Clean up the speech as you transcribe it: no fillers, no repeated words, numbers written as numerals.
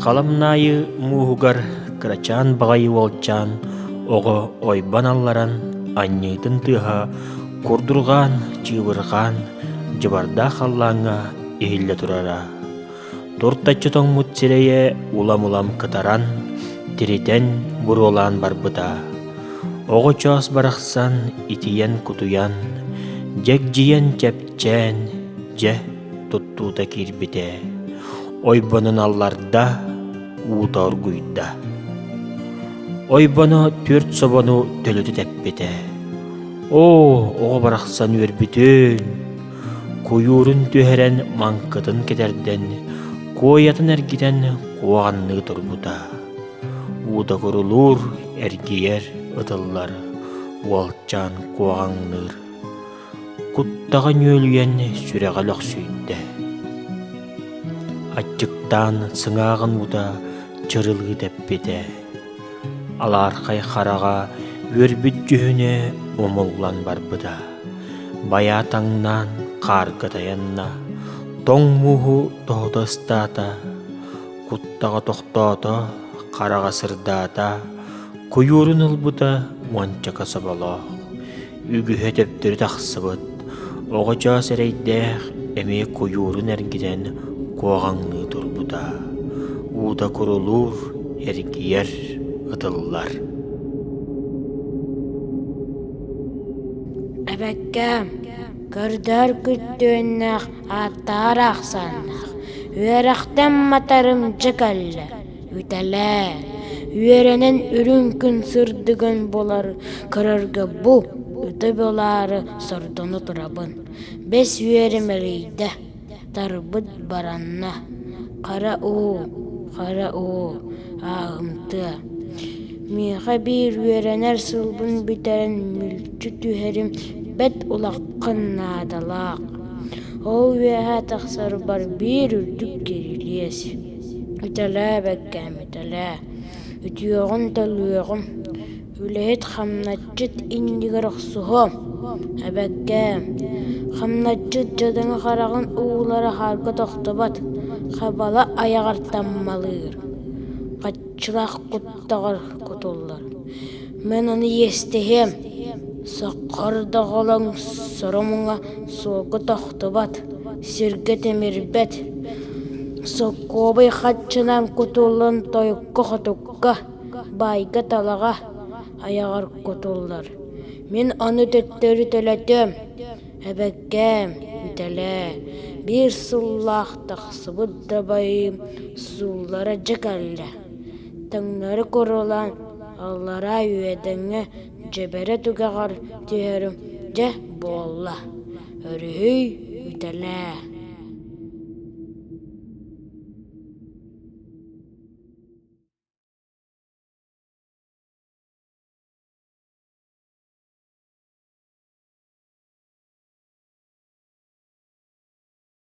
Халамнаайы мууһугар кырачаан баҕайы уолчаан оҕо ойбон алларан, анньыытын тыаһа курдурҕаан, чыыбырҕаан, дьыбардаах халлааҥҥа иһиллэ турара. Туртаччы тоҥмут сирэйэ улам-улам кытаран, тиритэн, буруолаан барбыта. Оҕо чоос барахсан итийэн-кутуйан, дьэгдьийэн чэпчээн, дьэ, туттуута киирбитэ. Ойбонун алларда, уута оргуйда. Ойбоно түөрт собону төлүтэ тэппитэ. Оо, оҕо барахсан үөрбүтүн! Куйуурун түһэрэн, маҥкытын кэтэрдэн, куойатын эргитэн куоҕанныы турбута. Уута курулуур, эргийэр, ытыллар, уолчаан куоҕаҥныыр. Куттаҕа нүөлүйэн сүрэҕэ лөхсүйдэ. Аччыктаан сыҥааҕын уута чырылыы тэппитэ. Алаархай хараҕа үөрбүт дьүһүнэ умуллан барбыта. Байаа таҥнаан хаарга тайанна, тоҥ мууһу тоһута ыстаата, куттаҕа тохтоото, хараҕа сырдаата, куйуурун ылбыта уончака соболоох. Үгүһэ төптөрү тахсыбыт, оҕочоос эрэйдээх эмиэ куйуурун эргитэн куоҕаҥныы турбута, уута курулуур, эргийэр, ытыллар. Эбэккээм, көрдөөр күттүөннээх ааттаар ахсааннаах, үөрэхтэн матарым дьэ кэллэ Үтэлээ, үөрэнэн үрүҥ күн сырдыгын булар көрөргө бу ыты булаары сордоно турабын. Бэс үөрэ мэлийдэ, тарбыт баранна, хара уу, хара уу, ааһымтыа. Миэхэ биир үөрэнэр сылбын бүтэрэн мүлчү түһэрим бэрт улахан наадалаах. Ол үөһэ тахсарбар биир үрдүк кирилиэс. Үтэлээ бэккээм, үтэлээ, үтүөҕүн төлүөҕүм, үлэһит хамначчыт иннигэр охсуһуом, эбэккээм, хамначчыт дьадаҥы хараҕын уулара хаарга тохтобот, хабала айаҕар таммалыыр, хаччылах куттаҕар кутуллар. Мин ону иэстэһиэм, соххор доҕолоҥ соро муҥа суолга тохтубат, сиргэ тимирбэт, сокуобай хаччынан кутуллан тойукка-хотукка, баайга-талаҕа айаҕар кутуллар. Мин ону төттөрү төлөтүөм, эбэккээм, үтэлээ, биир сыллаах тахсыбыт дабайым сууллара дьэ кэллэ Таҥнары курулаан аллараа үөдэҥҥэ дьэбэрэ түгэҕэр түһэрим дьэ буолла, өрүһүй, үтэлээ.